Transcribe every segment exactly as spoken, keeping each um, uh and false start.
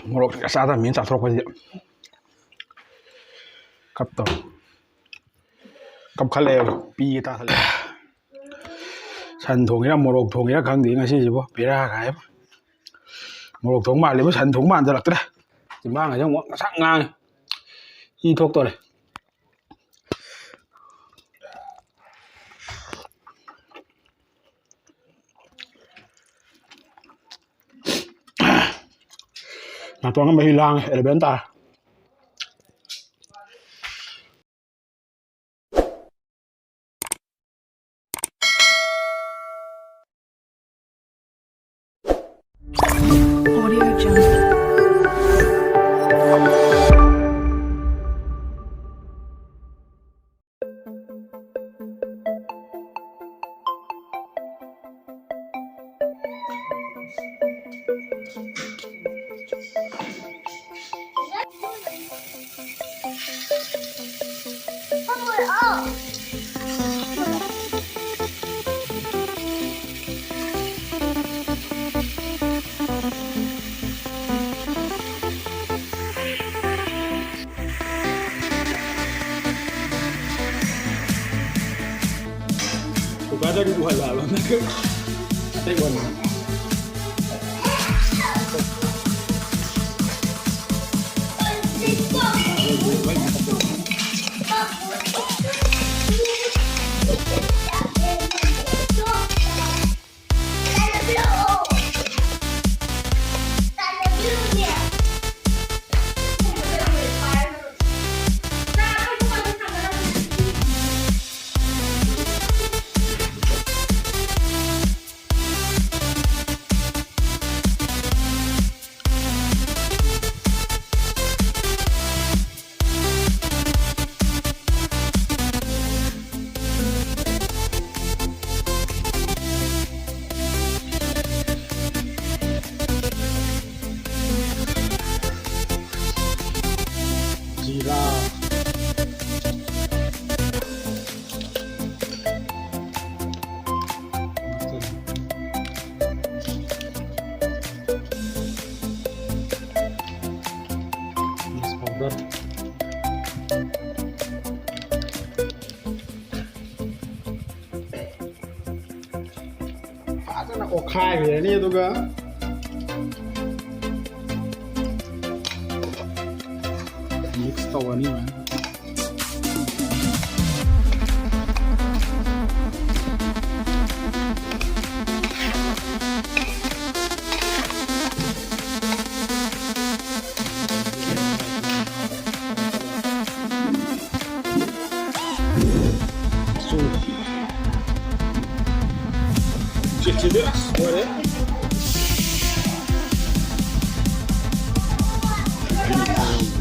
ꯃꯣꯔꯣꯛ ꯆꯥꯗꯕꯅꯤꯅ ꯆꯥꯊꯣꯔꯛꯄꯁꯤꯗ ꯀꯞꯇꯧ ꯀꯞꯈꯠꯂꯛꯑꯦꯕ꯫ ꯄꯤꯒꯦ ꯇꯥꯈꯠꯂꯛꯑꯦ꯫ ꯁꯟ ꯊꯣꯡꯉꯤꯔꯥ ꯃꯣꯔꯣꯛ ꯊꯣꯡꯉꯤꯔꯥ ꯈꯪꯗꯦ ꯉꯁꯤꯁꯤꯕꯣ, ꯕꯦꯔꯥ ꯀꯥꯏꯕ꯫ ꯃꯣꯔꯣꯛ ꯊꯣꯡ ꯃꯥꯜꯂꯦꯕ, ꯁꯟ ꯊꯣꯡ ꯃꯥꯟꯁꯤꯜꯂꯛꯇ꯭ꯔꯦ꯫ ꯆꯤꯝꯕꯥꯡꯒꯁꯦ ꯑꯃꯨꯛ ꯉꯁꯪ ꯉꯥꯡꯉꯦ꯫ ꯏ ꯊꯣꯛꯇꯣꯔꯦ꯫ ꯅꯥꯇꯣꯟꯒ ꯃꯍꯤ ꯂꯥꯡꯉꯦ꯫ ꯑꯦꯂꯚꯦꯟ ꯇꯥꯔꯦ꯫ Audio Jungle. ꯀꯨꯀꯔꯗꯒꯤ ꯎꯍꯜꯂꯛꯑꯕ ꯅꯪ꯫ ꯑꯇꯩ ꯑꯣꯟ꯫ ꯑꯣꯠꯈꯥꯏꯕꯤꯔꯅꯤ, ꯑꯗꯨꯒ ꯃꯤꯛꯁ ꯇꯧꯔꯅꯤ꯫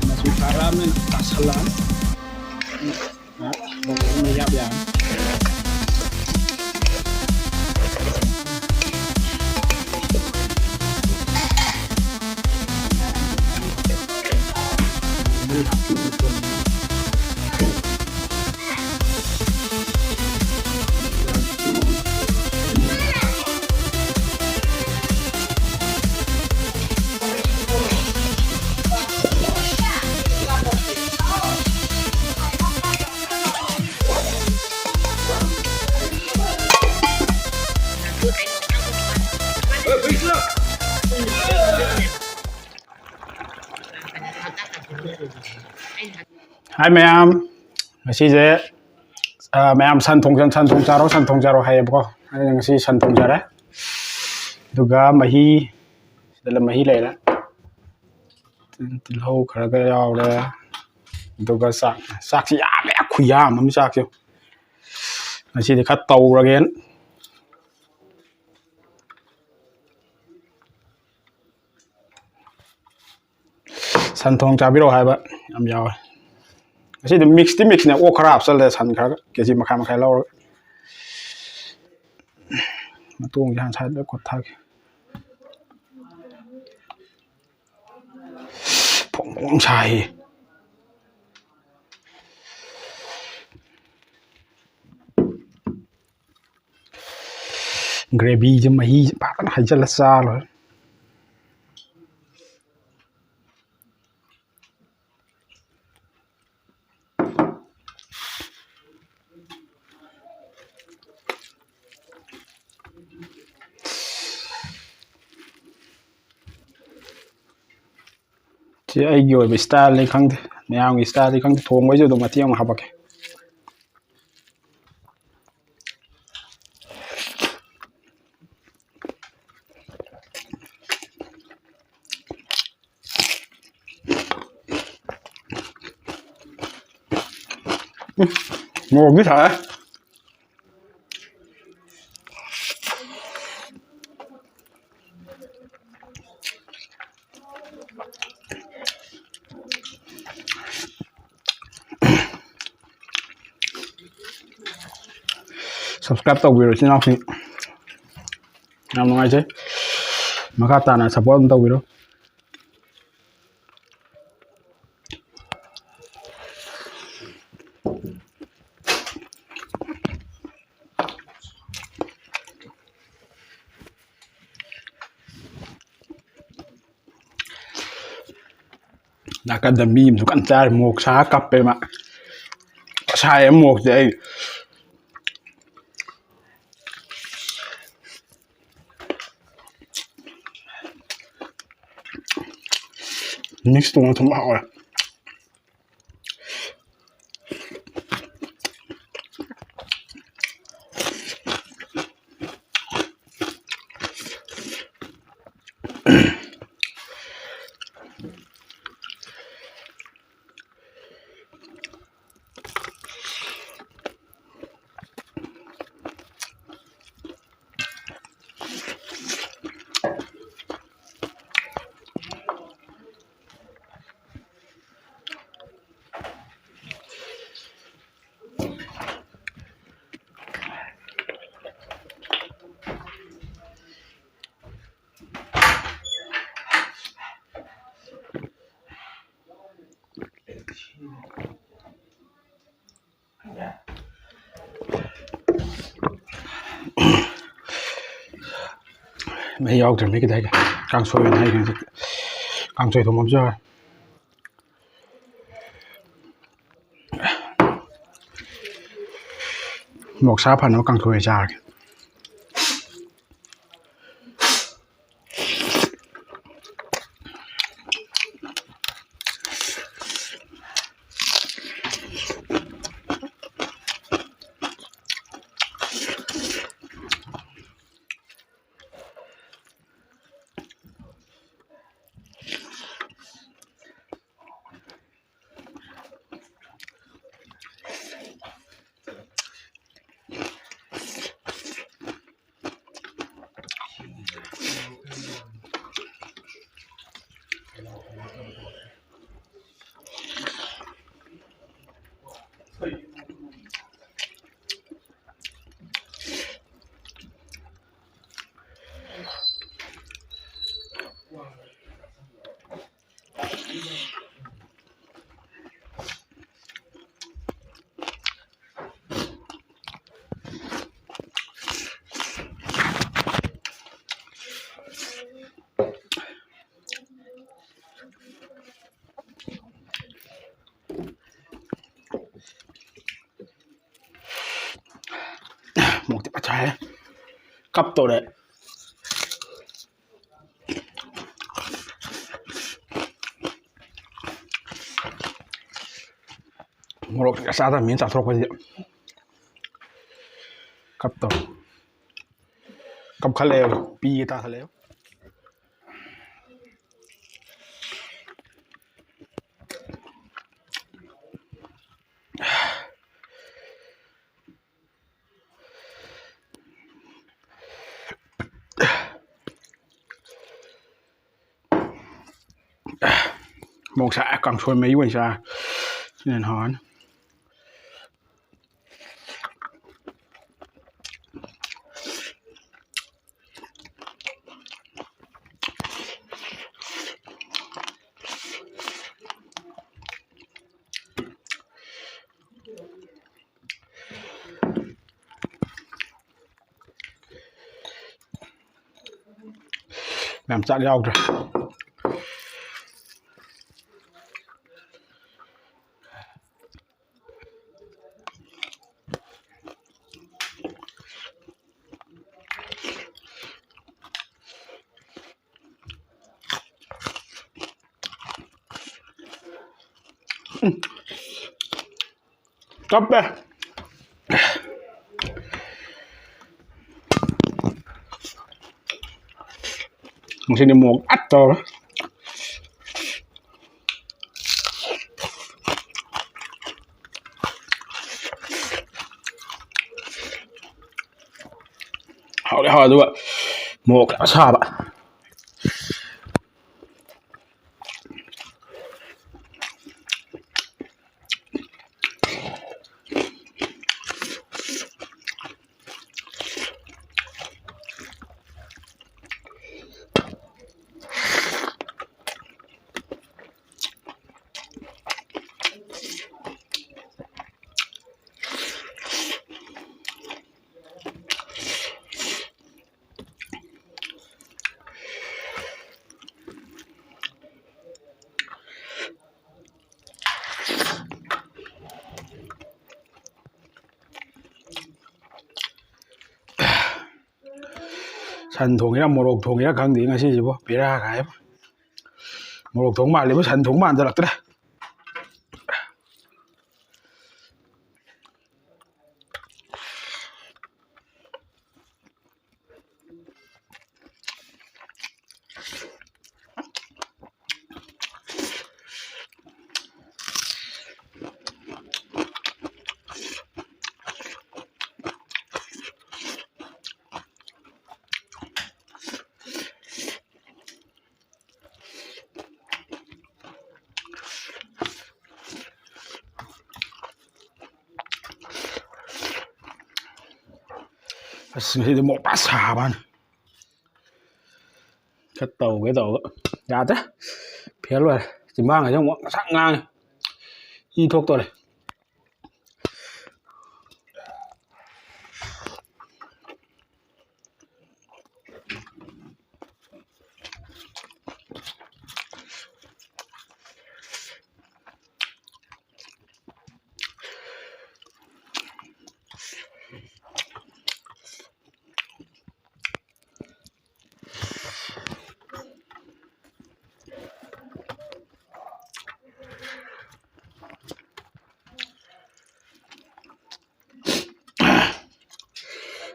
ꯃꯆꯨ ꯊꯥꯔꯛꯑꯕꯅꯤꯅ ꯇꯥꯁꯜꯂꯛꯑꯅꯤ꯫ ꯌꯥꯕ ꯌꯥꯔꯅꯤ꯫ ꯍꯥꯏ ꯃꯌꯥꯝ, ꯉꯁꯤꯁꯦ, ꯑ, ꯃꯌꯥꯝ ꯁꯟ ꯊꯣꯡ-, ꯁꯟ ꯊꯣꯡ ꯆꯥꯔꯣ, ꯁꯟ ꯊꯣꯡ ꯆꯥꯔꯣ ꯍꯥꯏꯌꯦꯕꯀꯣ꯫ ꯑꯩꯅ ꯉꯁꯤ ꯁꯟ ꯊꯣꯡꯖꯔꯦ꯫ ꯑꯗꯨꯒ ꯃꯍꯤ, ꯁꯤꯗ ꯃꯍꯤ ꯂꯩꯔꯦ꯫ ꯇꯤꯜꯍꯧ ꯈꯔꯒ ꯌꯥꯎꯔꯦ꯫ ꯑꯗꯨꯒ ꯆꯥꯛ, ꯆꯥꯛꯁꯤ ꯌꯥꯝꯃꯦ, ꯈꯨꯌꯥꯝ ꯑꯃ ꯆꯥꯛꯁꯦ꯫ ꯉꯁꯤꯗꯤ ꯈꯔ ꯇꯧꯔꯒꯦꯅ꯫ ꯁꯟ ꯊꯣꯡ ꯆꯥꯕꯤꯔꯛꯑꯣ ꯍꯥꯏꯕ ꯌꯥꯝ ꯌꯥꯎꯋꯦ꯫ ꯉꯁꯤꯗꯤ ꯃꯤꯛꯁꯇꯤ ꯃꯤꯛꯁꯅꯦ, ꯑꯣꯛ ꯈꯔ ꯍꯥꯞꯆꯜꯂꯦ, ꯁꯟ ꯈꯔ ꯀꯦ ꯖꯤ ꯃꯈꯥꯏ ꯃꯈꯥꯏ ꯂꯧꯔꯒ꯫ ꯃꯇꯣꯡꯁꯦ ꯍꯥꯟꯅ ꯁꯥꯏꯗ ꯀꯣꯠꯊꯒꯦ꯫ ꯐꯣꯡ ꯐꯣꯡ ꯁꯥꯏꯌꯦ꯫ ꯒ꯭ꯔꯦꯚꯤꯁꯦ, ꯃꯍꯤꯁꯦ ꯐꯖꯅ ꯍꯩꯖꯤꯜꯂ ꯆꯥ ꯂꯣꯏꯔꯦ꯫ ꯁꯤ ꯑꯩꯒꯤ ꯑꯣꯏꯕ ꯏꯁꯇꯥꯏꯜꯅꯤ ꯈꯪꯗꯦ, ꯃꯌꯥꯝꯒꯤ ꯏꯁꯇꯥꯏꯜꯗꯤ ꯈꯪꯗꯦ, ꯊꯣꯡꯕꯩꯁꯨ ꯑꯗꯨꯝ ꯃꯇꯦꯡ ꯑꯃ ꯍꯥꯞꯄꯛꯀꯦ꯫ ꯃꯣꯔꯣꯛꯇꯤ ꯁꯥꯏ꯫ Subscribe ꯇꯧꯕꯤꯔꯣ ꯏꯆꯤꯟ ꯏꯅꯥꯎꯁꯤꯡ, ꯌꯥꯝ ꯅꯨꯡꯉꯥꯏꯖꯩ꯫ ꯃꯈꯥ ꯇꯥꯅ support ꯑꯗꯨꯝ ꯇꯧꯕꯤꯔꯣ꯫ ꯅꯥꯀꯟꯗ ꯃꯤ ꯑꯃꯁꯨ ꯀꯟꯅ ꯆꯥꯔꯤ, ꯃꯣꯔꯣꯛ ꯁꯥ ꯀꯞꯄꯦ ꯃꯥ꯫ ꯁꯥꯏꯌꯦ ꯃꯣꯔꯣꯛꯁꯦ ꯑꯩ꯫ Mix ꯇꯧꯔ ꯊꯨꯝ ꯍꯥꯎꯋꯦ꯫ ꯃꯍꯤ ꯌꯥꯎꯗ꯭ꯔꯕꯅꯤ ꯀꯩꯗꯧꯔꯒꯦ? ꯀꯥꯡꯁꯣꯏ ꯑꯣꯏꯅ ꯍꯩꯒꯦ ꯍꯧꯖꯤꯛꯇꯤ꯫ ꯀꯥꯡꯁꯣꯏ ꯊꯣꯡꯕ ꯑꯃꯁꯨ ꯌꯥꯎꯔꯦ꯫ ꯃꯣꯔꯣꯛ ꯁꯥ ꯐꯅꯕ ꯀꯥꯡꯁꯣꯏ ꯑꯣꯏꯅ ꯆꯥꯔꯒꯦ꯫ ꯃꯣꯔꯣꯛꯇꯤ ꯐꯖꯅ ꯁꯥꯏꯍꯦ꯫ ꯀꯞꯇꯧꯔꯦ꯫ ꯃꯣꯔꯣꯛ ꯀꯌꯥ ꯆꯥꯗꯕꯅꯤꯅ ꯆꯥꯊꯣꯔꯛꯄꯁꯤꯗꯤ ꯀꯞꯇꯧꯔꯦ꯫ ꯀꯞꯈꯠꯂꯛꯑꯦꯕ, ꯄꯤꯒ ꯇꯥꯈꯠꯂꯛꯑꯦꯕ꯫ ꯃꯣꯔꯣꯛ ꯁꯥꯏ, ꯀꯥꯡꯁꯣꯏ ꯃꯍꯤ ꯑꯣꯏꯅ ꯆꯥꯔꯦ꯫ ꯁꯤꯅ ꯍꯦꯟꯅ ꯍꯥꯎꯔꯅꯤ꯫ ꯃꯌꯥꯝ ꯆꯥꯛ ꯌꯥꯎꯗ꯭ꯔꯦ꯫ ꯎꯝ꯫ ꯀꯞꯄꯦ꯫ ꯉꯁꯤꯗꯤ ꯃꯣꯔꯣꯛ ꯑꯠ ꯇꯧꯔꯦ꯫ ꯍꯥꯎꯗꯤ ꯍꯥꯎꯋꯦ, ꯑꯗꯨꯒ ꯃꯣꯔꯣꯛ ꯈꯤꯇꯪ ꯁꯥꯕ꯫ ꯁꯟ ꯊꯣꯡꯉꯤꯔꯥ ꯃꯣꯔꯣꯛ ꯊꯣꯡꯉꯤꯔꯥ ꯈꯪꯗꯦ ꯉꯁꯤꯁꯤꯕꯨ, ꯕꯦꯔꯥ ꯀꯥꯏ꯫ ꯃꯣꯔꯣꯛ ꯊꯣꯡ ꯃꯥꯜꯂꯦꯕ, ꯁꯟ ꯊꯣꯡ ꯃꯥꯟꯁꯤꯜꯂꯛꯇ꯭ꯔꯦ꯫ ꯑꯁ, ꯉꯁꯤꯗꯤ ꯃꯣꯔꯣꯛ ꯐꯖꯅ ꯁꯥꯕꯅꯤ꯫ ꯈꯔ ꯇꯧꯒꯦ ꯇꯧꯔꯒ ꯌꯥꯗ꯭ꯔꯦ꯫ ꯐꯦꯜ ꯑꯣꯏꯔꯦ꯫ ꯆꯤꯝꯕꯥꯟꯒꯁꯦ ꯑꯃꯨꯛ ꯉꯁꯪ ꯉꯥꯡꯉꯦ꯫ ꯏ ꯊꯣꯛꯇꯣꯔꯦ꯫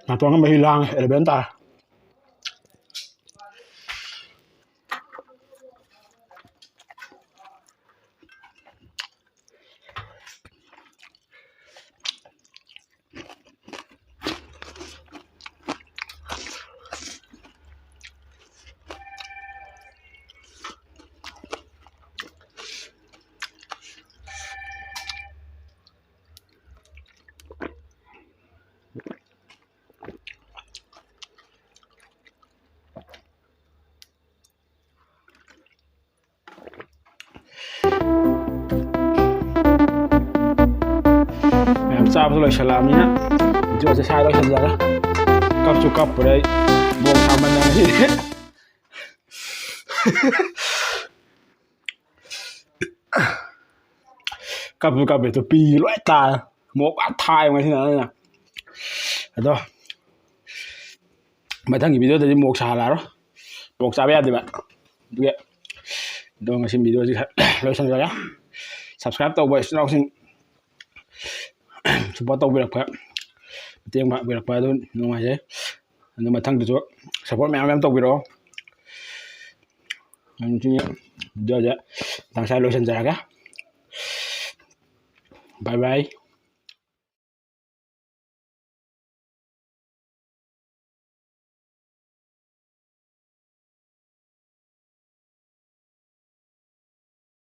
ꯅꯥꯇꯣꯟꯒ ꯃꯍꯤ ꯂꯥꯡꯉꯦ, eleven ꯇꯥꯔꯦ꯫ ꯃꯌꯥꯝ ꯆꯥꯕꯁꯨ ꯂꯣꯏꯁꯜꯂꯛꯑꯕꯅꯤꯅ ꯚꯤꯗꯤꯑꯣꯁꯦ ꯁ꯭ꯋꯥꯏꯗ ꯂꯣꯏꯁꯤꯟꯖꯔꯦ꯫ ꯀꯞꯁꯨ ꯀꯞꯄꯨꯔꯦ ꯑꯩ, ꯃꯣꯔꯣꯛ ꯁꯥꯃꯟꯗꯅ ꯉꯁꯤꯗꯤ꯫ ꯀꯞꯁꯨ ꯀꯞꯄꯦ, ꯇꯨꯄꯤ ꯂꯣꯏ ꯇꯥꯔꯦ꯫ ꯃꯣꯔꯣꯛ ꯐꯖꯅ ꯊꯥꯏ ꯉꯁꯤꯅ ꯑꯩꯅ꯫ ꯑꯗꯣ ꯃꯊꯪꯒꯤ videoꯗꯗꯤ ꯃꯣꯔꯣꯛ ꯁꯥꯍꯜꯂꯛꯑꯔꯣꯏ꯫ ꯃꯣꯔꯣꯛ ꯆꯥꯕ ꯌꯥꯗꯦꯕ꯫ ꯑꯗꯨꯒꯤ ꯑꯗꯣ ꯉꯁꯤ videoꯁꯤ ꯈꯔ ꯂꯣꯏꯁꯤꯟꯖꯔꯒꯦ꯫ Subscribe ꯇꯧꯕ ꯏꯆꯤꯟ ꯏꯅꯥꯎꯁꯤꯡ support ꯇꯧꯕꯤꯔꯛꯄ, ꯃꯇꯦꯡ ꯄꯥꯡꯕꯤꯔꯛꯄ ꯑꯗꯨ ꯅꯨꯡꯉꯥꯏꯖꯩ꯫ ꯑꯗꯨ ꯃꯊꯪꯗꯁꯨ support ꯃꯌꯥꯝ ꯃꯌꯥꯝ ꯇꯧꯕꯤꯔꯛꯑꯣ꯫ ꯉꯁꯤꯒꯤ videoꯁꯦ ꯃꯇꯥꯡ ꯁ꯭ꯋꯥꯏꯗ ꯂꯣꯏꯁꯤꯟꯖꯔꯒꯦ꯫ Bye bye꯫